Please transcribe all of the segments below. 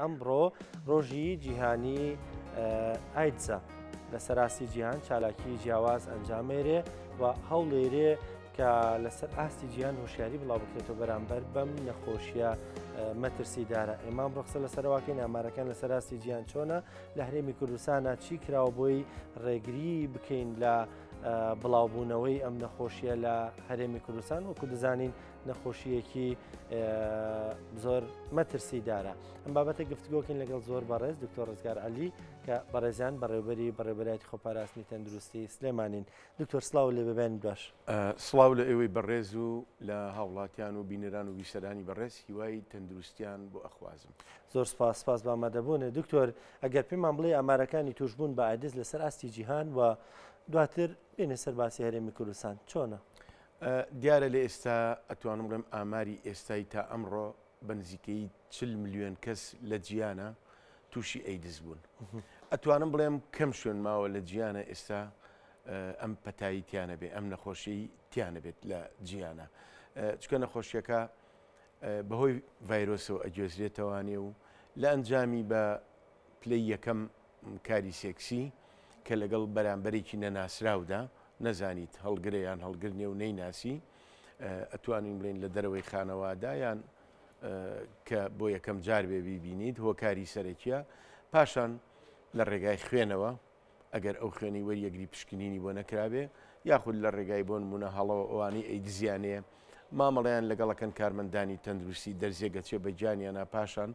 ئەمڕۆ ڕۆژی جیهانی ئایدزە لە سەراستی جیهان چالاکی جیاواز ئەنجامێرێ و هەوڵێرێ کە لەسەر ئاستی جیهان هۆشیاری بڵاو بکرێتەوە بەرامبەر بەم نەخۆشیە مەترسیدارە. ئێمام ڕخسە لەسەرواکەین ئامارەکان لەسەر ئاستی جیهان چۆنە، لە هەرێمی کوردستانە چی کراوە بۆی ڕێگری بکەین لە بڵاوبوونەوەی ئەم نەخۆشیە لە هەرێمی کوردستان. وەکو دەزانین نەخۆشیەکی زۆر مەترسیدارە. ئەم بابەتە گفتگۆکەین لەگەڵ زۆر بەڕێز دکتۆر ڕزگار عەلی کە بەڕێزیان بەڕێوبەری بەڕێوبەرایەتی خۆپاراستنی تەندروستی سلێمانین. دکتۆر سڵاو لێ ببێن باش. سڵاو لە ئێوەی بەڕێز و لە هاوڵاتیان و بینەران و بیسەرانی بەڕێز، هیوای تەندروستیان بۆ ئەخوازم. زۆر سپاس، سپاس بە ئامادەبوونت. دکتۆر ئەگەر پێمان بڵێ ئامارەکانی تووشبوون بە ئایدز لەسەر ئاستی جیهان و دواتر بێنە سەر باسی هەرێمی کوردستان چۆنە؟ دیارە لە ئێستا ئەتوانم بڵێم ئاماری ئێستای تا ئەمڕۆ بە نزیکەیی 40 ملیۆن کەس لە جیانە تووشی ئەیدز بوون. ئەتوانم بڵێم کەم شوێن ماوە لە جیانە ئێستا ئەم پەتایی تیانە بێ، ئەم نەخۆشی تیانە بێت لە جیانە. چکە نەخۆشیەکە بەهۆی ڤایرۆسەوە ئەگوێزرێتەوانێ و لە ئەنجامی بە پلەی یەکەم کاری سێکسی کە لەگەڵ بەرامبەرێکی نەناسراودا نەزانیت هەڵگرە یان هەڵگر نیە و نەیناسی، ئەتوانین بڵێین لە دەرەوەی خانەوادە یان کە بۆ یەکەم جار بێ بیبینیت هۆکاری سەرەکیە. پاشان لە ڕێگای خوێنەوە ئەگەر ئەو خوێنەی وەریەگری پشکنینی بۆ نەکرابێ یاخود لە ڕێگای بۆ نمونە هەڵەوە ئەوانەی ئەیدزیانەیە مامەڵەیان لەگەڵەکەن کارمەندانی تەندروستی دەرزیەک ئەچێ بە گیانیانا پاشان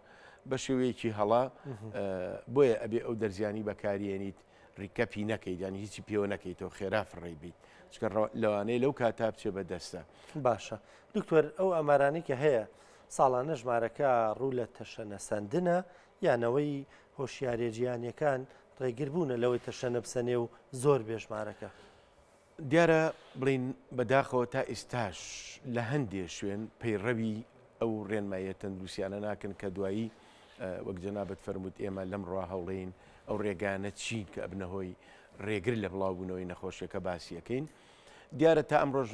بە شێوەیەکی هەڵە بۆیە ئەبێ ئەو دەرزیانی بەکاریێنیت ڕیکەپی نەکەیت یانی هیچی پێوە نەکەیتەوە خێرا فڕێی بیت چکە لەوانەیە لەو کاتا بچێ بە دەستە. باشە دکتۆر ئەو ئامارانەی کە هەیە ساڵانە ژمارەکە ڕوو لە تەشەنەسەندنە یانەوەی هۆشیاریە جیهانیەکان ڕێگر بوونە لەوەی تەشەنە بسەنێ و زۆر بێ ژمارەکە؟ دیارە بڵێین بە داخەوە تا ئیستاش لە هەندێ شوێن پەیڕەوی ئەو ڕێنماییە تەندروستیانە ناکەن کە دوایی وەک جەنابت فەرمووت ئێمە لەمڕۆ هەوڵێین ئەو ڕێگانە چین کە ئەبنە هۆی ڕێگر لە بڵاوبوونەوەی نەخۆشیەکە باسیەکەین. دیارە تا ئەمڕۆش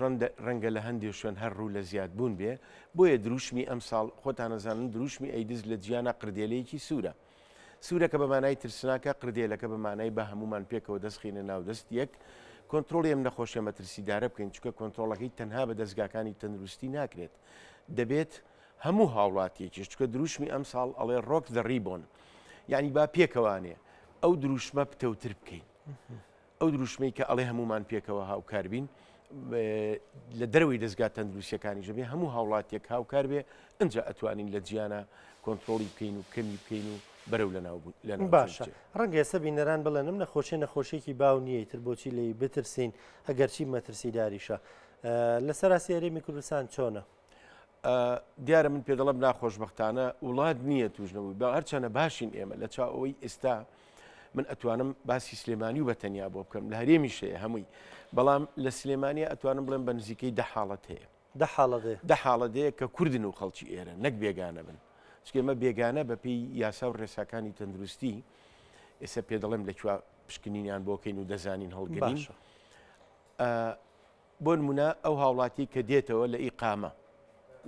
ڕەنگە لە هەندێ شوێن هەر ڕوو لە زیادبوون بێ، بۆیە دروشمی ئەمساڵ خۆتانەزانن دروشمی ئەیدز لە جیانا قردێلەیەکی سوورە. سوورەکە بە مانای ترسناکە، قردێلەکە بە مانای با هەموومان پێکەوە دەست خەینە ناو دەست یەک، کۆنترۆڵی ئەم نەخۆشیە مەترسیدارە بکەین، چونکە کۆنترۆڵەکەی تەنها بە دەزگاکانی تەندروستی ناکرێت، دەبێت هەموو هاوڵاتیەکیش، چونکە دروشمی ئەمساڵ ئەڵێ Rock the Ribbon، یانی با پێکەوانێ ئەو دروشمە پتەوتر بکەین. ئەو دروشمەی کە ئەڵێ هەموومان پێکەوە هاوکار بین لە دەرەوەی دەزگا تەندروستیەکانیش دەبێ هەموو هاوڵاتیەک هاوکار بێ ئنجا ئەتوانین لە جیانا کۆنترۆڵی بکەین و کەمی بکەین و بەرەو لەناو باشە ڕەنگە ئێستا بینەران بڵێن ئەم نەخۆشیە نەخۆشیەکی باو نییە ئیتر بۆچی لێی بترسین ئەگەرچی مەترسیداریشە لەسەر ئاستی هەرێمی کوردستان چۆنە؟ دیارە من پێ دەڵێم ناخۆشبەختانە وڵات نییە توش نەبووی با هەرچەنە باشین ئێمە لە چاو ئەوەی ئێستا من ئەتوانم باسی سلێمانی و بە تەنیا بۆ بکەم لە هەرێمیش هەیە هەمووی بەڵام لە سلێمانیا ئەتوانم بڵێم بە نزیکەی دە حاڵەت هەیە دە حاڵەت هەیە دە حاڵەت هەیە کە کوردن و خەڵکی ئێرە نەک بێگانە بن چونکە ئێمە بێگانە بەپێی یاسا و ڕێساکانی تەندروستی ئێستا پێ دەڵێم لە کوێ پشکنینیان بۆ کەین و دەزانین هەڵگرین باشە. بۆ نمونە ئەو هاوڵاتی کە دێتەوە لە ئیقامە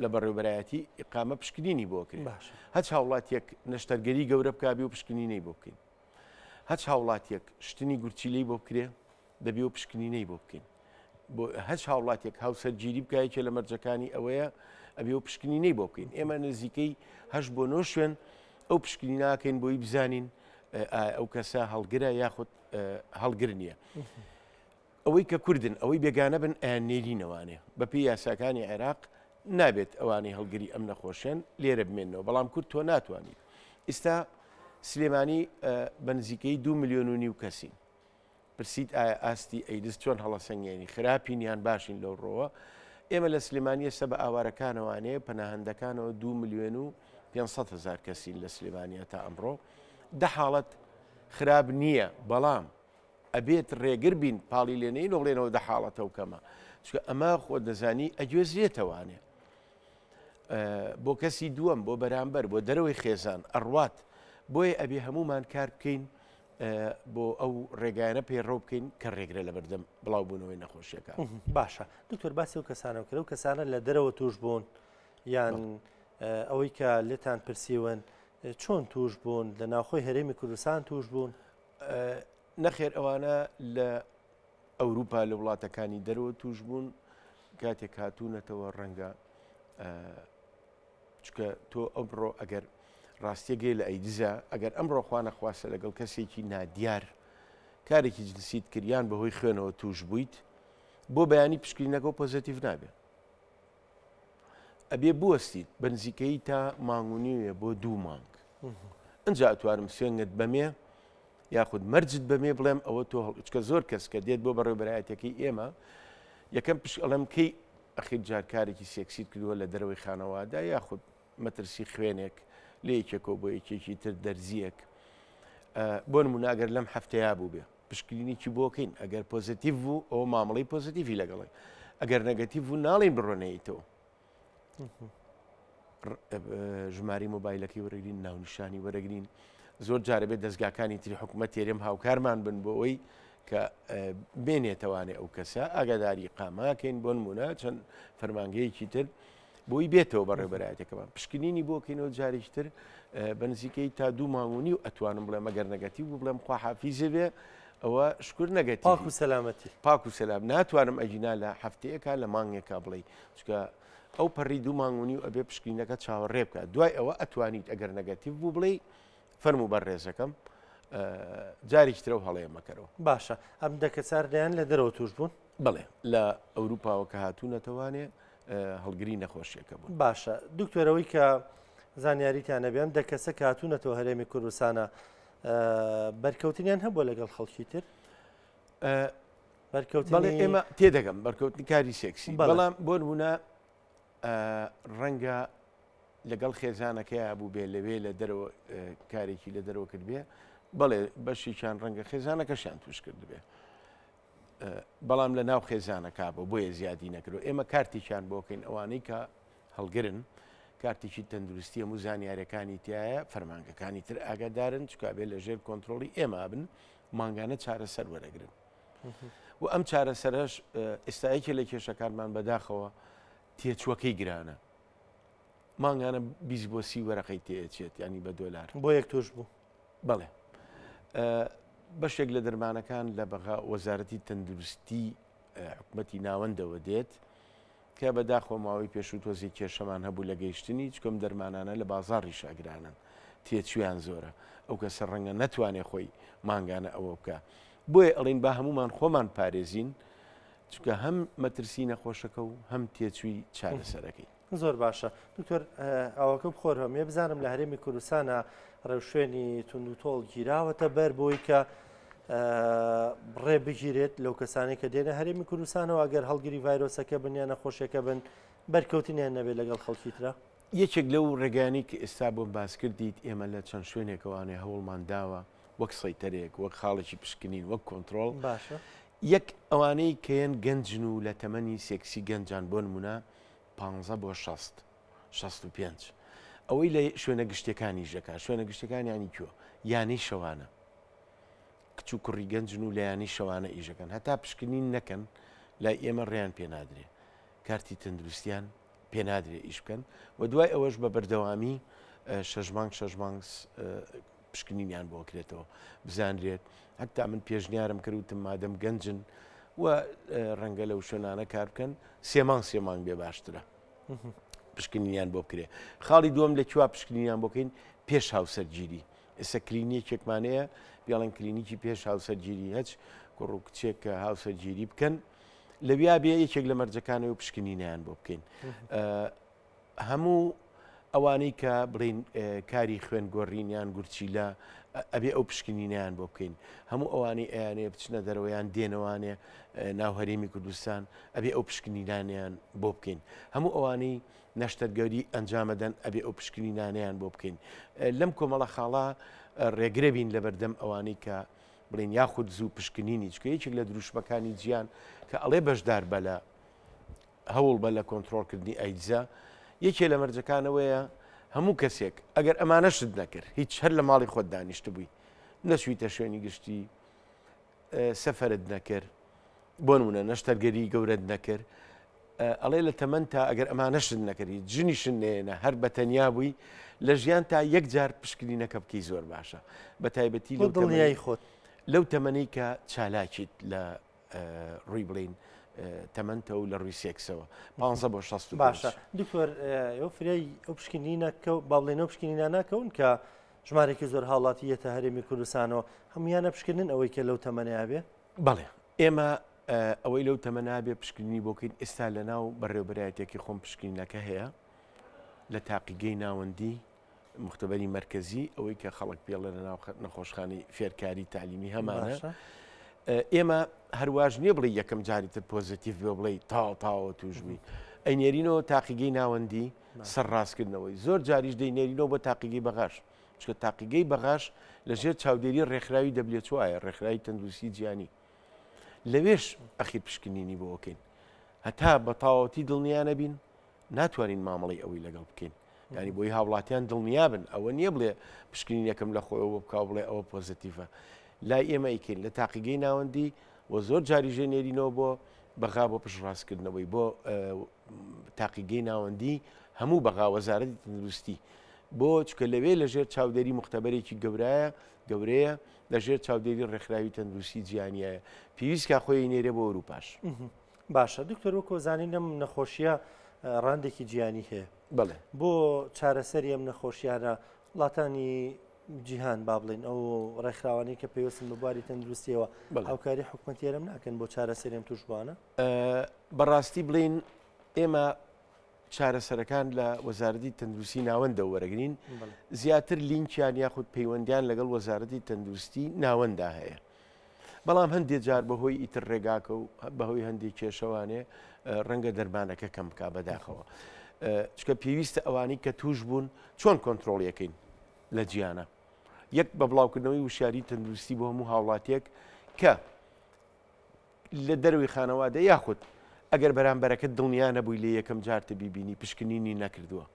لە بەڕێوبەرایەتی ئیقامە پشکنینی بۆ کرێت باشە. هەچ هاوڵاتیەک نەشتەرگەری گەورە بکا بێ و پشکنینەی بۆ بکەین هەچ هاوڵاتیەک شتنی گورچیلەی بۆ بکرێ دەبێ و پشکنینەی بۆ بکەین بۆ هەچ هاوڵاتیەک هاوسەرگیری بکا یەکێ لە مەرجەکانی ئەوەیە ئەبێ و پشکنینەی بۆ بکەین ئێمە نزیکەی هەشت بۆ نۆ شوێن ئەو پشکنیناکەین بۆی بزانین ئایا ئەو کەسە هەڵگرە یاخود هەڵگر نییە. ئەوەی کە کوردن ئەوەی بێگانە بن ئەیان نێرینەوانێ بەپێی یاساکانی عێراق نابێت ئەوانەی هەڵگری ئەم نەخۆشیەن لێرە بمێنەوە بەڵام کورد تۆ ناتوانیت ئیستا سلێمانی بە نزیکەی دو ملیۆن و نیو کەسین پرسیت ئایا ئاستی ئەیدز چۆن هەڵەسەنگێنی خراپین یان باشین لەو ڕۆوە ئێمە لە سلێمانی ئێستا بە ئاوارەکانەوانێ پەناهەندەکانەوە دو ملیۆن و 500 هزار کەسین لە سلێمانیا تا ئەمڕۆ دە حاڵەت خراپ نییە بەڵام ئەبێت ڕێگر بین پاڵی لێ نەین و بڵێنەوە دە حاڵەتە و کەمە چونکە ئەمە خۆت دەزانی ئەگوێزرێتەوانێ بۆ کەسی دووەم بۆ بەرامبەر بۆ دەرەوەی خێزان ئەڕوات بۆیە ئەبێ هەمومان کار بکەین بۆ ئەو ڕێگایانە پەیڕەو بکەین کە ڕێگرە لە بەردەم بڵاوبوونەوەی نەخۆشیەکە باشە دکتۆر باسی و کەسانە کرد و کەسانە لە دەرەوە توش بوون یان ئەوەی کە لێتان پرسیون. چۆن توش بوون لە ناوخۆی هەرێمی کوردستان توش بوون؟ نەخێر ئەوانە لە ئەوروپا لە وڵاتەکانی دەرەوە توش بوون کاتێک هاتوونەتەوە ڕەنگە چکە تۆ ئەمڕۆ ئەگەر ڕاستیەگەی لە ئەیدزە ئەگەر ئەمڕۆ خوانە خواستە لەگەڵ کەسێکی نادیار کارێکی جنسیت کریان بەهۆی خوێنەوە توش بوویت بۆ بەیانی پشکنینەکە و پۆزەتیڤ نابێ ئەبێ بوەستیت بە نزیکەیی تا مانگ و نیوێ بۆ دوو مانگ ئەجا ئەتوانم سوێنگت بەمێ یاخود مەرجت بەمێ بڵێم ئەوە تۆ هەڵچکە زۆر کەس کە دێت بۆ بەڕێوبەرایەتەکەی ئێمە یەکەم پش ئەڵێم کەی ئەخیر جار کارێکی سێکسیت کردووە لە دەرەوەی خانەوادە یاخود مەترسی خوێنێک لە یەکێکەوە بۆ یەکێکی تر دەرزیەک بۆ نمونە ئەگەر لەم هەفتەیە بوو بێ پشکنینێکی بۆکەین ئەگەر پۆزیتیڤ بوو ئەوە مامەڵەی پۆزیتیڤی لەگەڵی ئەگەر نەگەتیڤ بوو ناڵین بڕۆنەیتەوە ژماری مۆبایلەکەی وەرەگرین ناونیشانی وەرەگرین زۆر جارە بێت دەستگاکانی تری حکوومەت تێرێم هاوکارمان بن بۆ ئەوەی کە بێنێتەوانێ ئەو کەسە ئاگاداری قاماکەین بۆ نمونە چەند فەرمانگەیەکی تر بۆی بێتەوە بەڕێوبەرایەتەکەمان پشکنینی بۆ کەینەوە جارێکی تر بە نزیکەی تا دوو مانگ و نیو ئەتوانم بڵێم ئەگەر نەگەتی بوو بڵێم خوا حافیزێ بێ ئەوە شکر نەگەتی پاک و سەلامەتی پاک و سەلام ناتوانم ئەگینا لە هەفتەیەکە لە مانگێکا بڵێ چکە ئەو پەڕی دوو مانگ و نیو ئەبێ پشکنینەکە چاوەڕێ بکات دوای ئەوە ئەتوانیت ئەگەر نەگەتیڤ بوو بڵێ فەرموو بەڕێزەکەم جارێکی ترەو هەڵەیە مەکەرەوە. باشە ئەم دە کەسە هەردەیان لە دەرەوە توش بوون؟ بەڵێ لە ئەوروپاوە کە هاتوونەتەوانێ هەڵگری نەخۆشیەکە بوون. باشە دکتۆر ئەوەی کە زانیاریتان هەبێ ئەم دە کەسە کە هاتوونەتەوە هەرێمی کوردستانە بەرکەوتنیان هەبووە لەگەڵ خەڵکی تر؟ بەرکەوتنی بەڵێ ئێمە تێدەگەم بەرکەوتنی کاری سێکسی بەڵام بۆ نمونە ڕەنگە لەگەڵ خێزانەکەیا بووبێ لەوێ لە دەرەوە کارێکی لە دەرەوە کردبێ بەڵێ بەشێکیان ڕەنگە خێزانەکەشیان توش کردبێ بەڵام لە ناو خێزانەکە بۆ بۆیە زیادی نەکرد ئێمە کارتێکیان بۆکەین ئەوانەی کە هەڵگرن کارتێکی تەندروستی هەموو زانیارەکانی تایە فەرمانگەکانی تر ئاگادارن چکابێ لە ژێر کۆنتترۆلی ئێمە بن مانگانە چارەسەر وەرەگرن و ئەم چارەسەرەش ئێستا یەکێ لە کێشەکانمان بەداخەوە تێچووەکەی گرانە مانگانە 20 بۆ سی وەرەقەی تێچێت ینی بە دۆلار بۆ یەک توش بوو بەڵێ بەشێک لە دەرمانەکان لە بەغا وەزارەتی تەندروستی حکومەتی ناوەندەوە دێت کە بەداخەوە ماوەی پێشوو تۆزێک کێشەمان هەبوو لە گەیشتنی، چونکە ئەم دەرمانانە لە بازاڕیشا گرانن، تێچوویان زۆرە، ئەو کەسە ڕەنگە نەتوانێ خۆی مانگانە ئەوە بکا. بۆیە ئەڵێین با هەموومان خۆمان پارێزین، چونکە هەم مەترسی نەخۆشەکە و هەم تێچووی چارەسەرەکەی. زۆر باشە دکتۆر ئاوەکە بخۆرەوە مێ بزانم لە هەرێمی کوردستانە ڕێوشوێنی توندوتۆڵ گیراوەتە بەر بۆی کە ڕێ بگیرێت لەو کەسانەی کە دێنە هەرێمی کوردستانەوە ئەگەر هەڵگری ڤایرۆسەکە بن یا نەخۆشیەکە بن بەرکەوتنیان نەبێت لەگەڵ خەڵکی ترا؟ یەکێک لەو ڕێگایانەی کە ئێستا بۆم باس کردیت ئێمە لە چەند شوێنێکەوانێ هەوڵمان داوە وەک سەیتەرێک وەک خاڵێکی پشکنین وەک کۆنترۆڵ باشە یەک ئەوانەی کە یەن گەنجن و لە تەمەنی سێکسی گەنجان بۆ نمونە 15 بۆ 60 65 ئەوەی لە شوێنە گشتەکانی ژەکە شوێنە گشتەکان ینی کوێ یانەی شەوانە کچ و کوڕی گەنجن و لە یانەی شەوانە ئیشەکەن هەتا پشکنین نەکەن لای ئێمە ڕێیان پێنادرێ کارتی تەندروستیان پێنادرێ ئیش بکەن و دوای ئەوەش بە بەردەوامی شەش مانگ شەش مانگ پشکنینیان بۆ کرێتەوە بزانرێت حتا من پێشنیارم کرد وتم مادەم گەنجن و ڕەنگە لەو شوێنانە کار بکەن سێ مانگ سێ مانگ بێ باشترە پشکنینیان بۆ بکرێ خاڵی دووەم لە کووا پشکنینیان بۆکەین پێش هاوسەرگیری ئێستا کلینیکێکمان هەیە پێڵێن کلینیکی پێش هاوسەرگیری هەچ کوڕ و کچێک کە هاوسەرگیری بکەن لەویا بێ یەکێک لە مەرجەکانەوە پشکنینیان بۆ بکەین هەموو ئەوانەی کە بڵین کاری خوێن گۆڕینیان گورچیلە ئەبێ ئەو پشکنینیان بۆ بکەین هەموو ئەوانەی ئەیانێ بچنە دەرەوەیان دێنەوانێ ناو هەرێمی کوردستان ئەبێ ئەو پشکنینانیان بۆ بکەین هەموو ئەوانەی نەشتەرگەری ئەنجامەدەن ئەبێ ئەو پشکنینانەیان بۆ بکەین لەم کۆمەڵە خاڵە ڕێگرە بین لەبەردەم ئەوانەی کە بڵین یاخود زوو پشکنینی چکە یەکێک لە دروشمەکانی جیان کە ئەڵێ بەشدار بە لە هەوڵ بە لە کۆنتترۆلکردنی ئایدزا یەکێ لە مەرجەکانەوەیە هەموو کەسێک ئەگەر ئەمانەشت نەکرد هیچ هەر لە ماڵی خۆت دانیشتبووی نەچوویتە شوێنی گشتی سەفەرت نەکرد بۆ نمونە نەشتەرگەری گەورەت نەکرد ئەڵێ لە تەمەنتا ئەگەر ئەمانەشت نەکردی جنیشت نێنە هەر بە تەنیا بووی لە ژیان تا یەک جار پشکنینەکە بکەی زۆر باشە بە تایبەتی لەو دڵنیایی خۆت لەو تەمەنەی کە چالاکیت لە ڕووی بڵین تەمەنتە و لە ڕووی سێکسەوە 15 بۆ 60 باشە دکتۆر ئەو فریای ئەو پشکنینە کە با بڵێن ئەو پشکنینە ناکەون کە ژمارێکی زۆر هاوڵاتی یەتە هەرێمی کوردستانەوە هەمویانە پشکنن ئەوەی کە لەو تەمەنەیا بێ؟ بەڵێ ئێمە ئەوەی لەو تەمەنا بێ پشکنینی بۆ بکەین ئێستا لە ناو بەڕێوبەرایەتێکی خۆم پشکنینەکە هەیە لە تاقیگەی ناوەندی مختبەری مەرکەزی ئەوەی کە خەڵک پێڵێ لە ناو نەخۆشخانەی فێرکاری تەعلیمی هەمانە ئێمە هەرواش نییە بڵێ یەکەم جاری تر پۆزیتیڤ بێ بڵێ تاو تاوە توشبووی ئەینێرینەوە تاقیگەی ناوەندی سەر ڕاستکردنەوەی زۆر جاریش دەینێرینەوە بۆ تاقیگەی بەغاش چونکە تاقیگەی بەغاش لە ژێر چاودێری ڕێکخراوی WHO یە ڕێکخراوی تەندروستی جیهانی لەوێش ئەخیر پشکنینی بۆ ئەکەین هەتا بە تەواوەتی دڵنیا نەبین ناتوانین مامەڵەی ئەوەی لەگەڵ بکەین ینی بۆی هاوڵاتیان دڵنیا بن ئەوە نییە بڵێ پشکنینەکەم لە خۆیەوە بکە بڵێ ئەوە پۆزیتیڤە لای ئێمە ئەیکەین لە تاقیگەی ناوەندی و زۆر جاری ژێنێرینەوە بۆ بەغا بۆ پشتڕاستکردنەوەی بۆ تاقیگەی ناوەندی هەموو بەغا وەزارەتی تەندروستی بۆ چکە لەوێ لەژێر چاودێری مختبەرێکی گەورایە گەورەیە لەژێر چاودێری ڕێکخراوی تەندروستی جیهانیایە پێویستکا خۆی نێرێ بۆ ئەوروپاش. باشە دکتۆر وەکۆ زانین لەم نەخۆشیە ڕاندێکی جیانی هەیە بەڵێ بۆ چارەسەری ئەم نەخۆشیانە وڵاتانی جیهان با بڵێن ئەو ڕێکخراوانەی کە پێویستن بە بواری تەندروستیەوە هاوکاری حکومەتی هەرێم ناکەن بۆ چارەسەری ئەم تووشبووانە؟ بەڕاستی بڵین ئێمە چارەسەرەکان لە وەزارەتی تەندروستی ناوەندە وەرەگرین زیاتر لینکیان یاخود پەیوەندیان لەگەڵ وەزارەتی تەندروستی ناوەندا هەیە بەڵام هەندێک جار بەهۆی ئیتر ڕێگاکە و بەهۆی هەندێک کێشەوانێ ڕەنگە دەرمانەکە کەم بک بەداخەوە چکە پێویستە ئەوانی کە توش بوون چۆن کۆنتترۆڵیەکەین لە جیانە یەک بە بڵاوکردنەوەی وشیاری تەندروستی بۆ هەموو هاوڵاتیەک کە لە دەروی خانەوادە یاخود ئەگەر بەرامبەرەکە دڵنیا نەبووی لە یەکەم جارتە بیبینی پشکنینی نەکردووە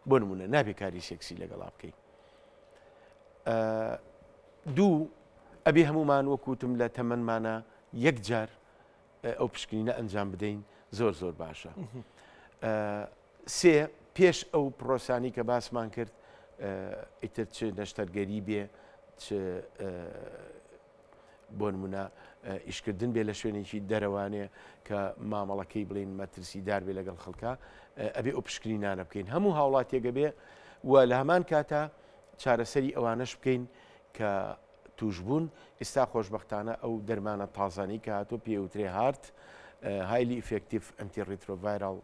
بۆ نمونە نابێ کاری سێکسی لەگەڵا بکەی دوو ئەبێ هەمومان وەکوتم لە تەمەنمانە یەک جار ئەو پشکنینە ئەنجام بدەین زۆر زۆر باشە سێ، پێش ئەو پرۆسانەی کە باسمان کرد ئیتر چ نەشتەرگەری بێ چ بۆ نمونە ئیشکردن بێ لە شوێنێکی دەرەوانێ کە مامەڵەکەی بڵین مەترسیدار بێ لەگەڵ خەڵکە ئەبێ ئەو پشکنینانە بکەین هەموو هاوڵاتیەگە بێ و لە هەمان کاتا چارەسەری ئەوانەش بکەین کە تووشبوون، ئیستا خۆشبەختانە ئەو دەرمانە تازانەی کە هاتووە پێی ئەوترێ HAART، Highly Effective Antiretroviral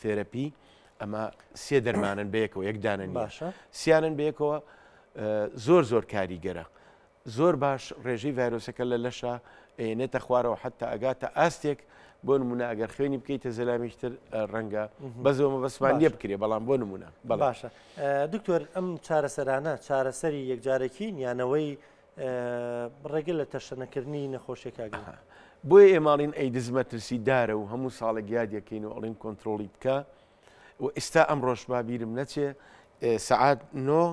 Therapy، ئەمە سێ دەرمانن بەیەکەوە یەک دانە نییە باشە. سیانن بەیەکەوە زۆر زۆر کاریگەرە زۆر باش ڕێژەی ڤایرۆسەکە لە لەشە ئێنێتە خوارەوە حتا ئەگاتە ئاستێک بۆ نمونە ئەگەر خوێنی بکەیتە زەلامێکی تر ڕەنگە بەزەوە مەبەستمان نییە بکرێ بەڵام بۆ نمونە بەڵێ. باشە دکتۆر ئەم چارەسەرانە چارەسەری یەکجارەکین یانەوەی ڕێگە لە تەشەنەکردنی نەخۆشیەکە ئەگرن؟ بۆیە ئێمە ئەڵێین ئەیدز مەترسیدارە و هەموو ساڵێک یادیەکەین و ئەڵێین کۆنترۆڵی بکە و ئێستا ئەمڕۆش با بیرم نەچێ سەعات نۆ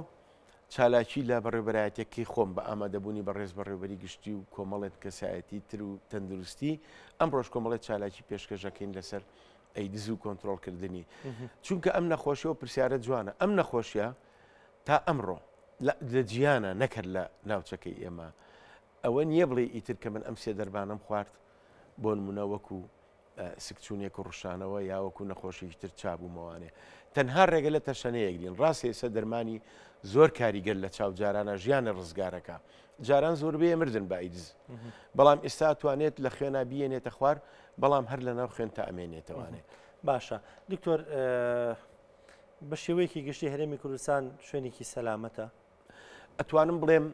چالاکی لە بەڕێوبەرایەتیەکەی خۆم بە ئامادەبوونی بەڕێز بەڕێوبەری گشتی و کۆمەڵێک کەسایەتی تر و تەندروستی ئەمڕۆش کۆمەڵێک چالاکی پێشکەشەکەین لەسەر ئەیدز و کۆنترۆڵکردنی چونکە ئەم نەخۆشیە و پرسیارە جوانە ئەم نەخۆشیە تا ئەمڕۆ لە جیانە نەکرد لە ناوچەکەی ئێمە ئەوە نییە بڵێ ئیتر کە من ئەم سێ دەرمانەم خوارد بۆ نمونە وەکو سکچوونێک و ڕشانەوە یا وەکو نەخۆشیی تر چابوومەوانێ تەنها ڕێگە لە تەشەنەیەک دین ڕاستە ئێستا دەرمانی زۆر کاریگەر لە چاو جارانە ژیانە ڕزگارەکە جاران زۆربەیە مردن بە ئایدز بەڵام ئێستا توانێت لە خوێنا بیێنێتە خوار بەڵام هەر لە ناو خوێن تا ئەمێنێتەوانێ. باشە دکتۆر بە شێوەیەکی گشتی هەرێمی کوردستان شوێنێکی سەلامەتە؟ ئەتوانم بڵێم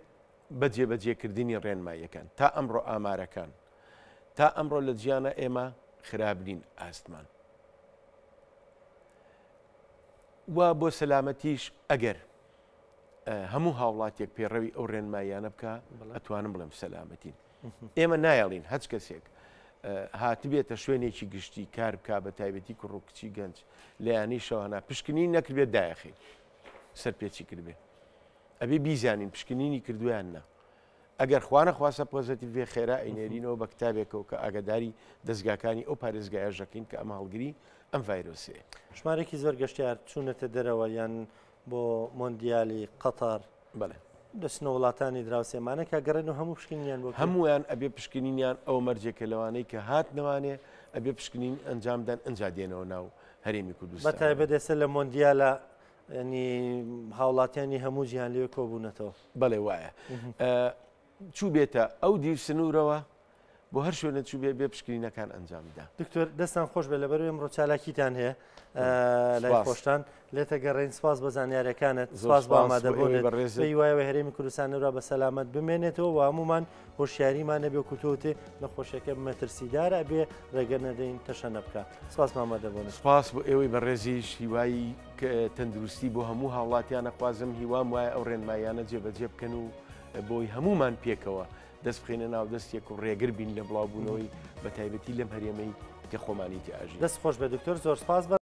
بە جێبەجێکردنی ڕێنماییەکان تا ئەمڕۆ ئامارەکان تا ئەمڕۆ لە جیانە ئێمە خراپ نین ئاستمان و بۆ سەلامەتیش ئەگەر هەموو هاوڵاتیەک پەیڕەوی ئەو ڕێنماییانە بکە ئەتوانم بڵێم سەلامەتین ئێمە نایەڵین هەچ کەسێک هاتبێتە شوێنێکی گشتی کار بک بە تایبەتی کوڕ و کچی گەنج لە یانەی شەوانە پشکنی نەکردێت دایەخین سەرپێچی کردبێ ئەبێ بیزانین پشکنینی کردویان نا ئەگەر خوانەخواستە پۆزەتیڤ بێ خێرا ئەینێرینەوە بە کتابێکەوە کە ئاگاداری دەزگاکانی ئەو پارێزگایەش دەکەین کە ئەمە هەڵگری ئەم ڤایرۆسەیە. ژمارەیەکی زۆر گەشتیار چوونەتە دەرەوە یان بۆ مۆندیالی قەتەر بەڵێ. دەچنە وڵاتانی دراوسێمانە کە گەڕێن و هەموو پشکنینیان بۆ هەموویان ئەبێ پشکنینیان ئەو مەرجێکە لەوانەی کە هاتنەوانێ ئەبێ پشکنین ئەنجام دەن ئەنجا دێنەوە ناو هەرێمی کوردستان. بە تایبەت ئێستا لە مۆندیالە ینی هاوڵاتیانی هەموو جیهان لەوێ کۆبوونەتەوە. بەڵێ وایە. چووبێتە ئەو دیو سنوورەوە بۆ هەر شوێنە چووبێ بێ پشکنینەکان ئەنجام بدا. دکتۆر دەستان خۆش بێت لەبەر ئەمڕۆ چالاکیتان هەیە لای خۆشتان لێتە گەڕێن سپاس بە زانیارەکانت سپاس بۆ ئامادەبوونت بە هیوایەوە هەرێمی کوردستان نەورا بە سەلامەت بمێنێتەوە و هەمومان هۆشیاریمان نەبێ و کوتوتێ نەخۆشیەکە مەترسیدارە ئەبێ ڕێگە نەدەین تەشەنە بکە سپاس بۆ ئامادەبوونت. سپاس بۆ ئێوەی بەڕێزیش هیوای تەندروستی بۆ هەموو هاوڵاتیان ئەخوازم هیوام وایە ئەو ڕێنماییانە جێبەجێ بکەن و بۆی هەمومان پێکەوە دەست بخەینە ناو دەست یەک و ڕێگر بین لە بڵاوبوونەوەی بە تایبەتی لەم هەرێمەی کە خۆمانی تێ ئەژین. دەست خۆش بێت دکتۆر زۆر سپاس.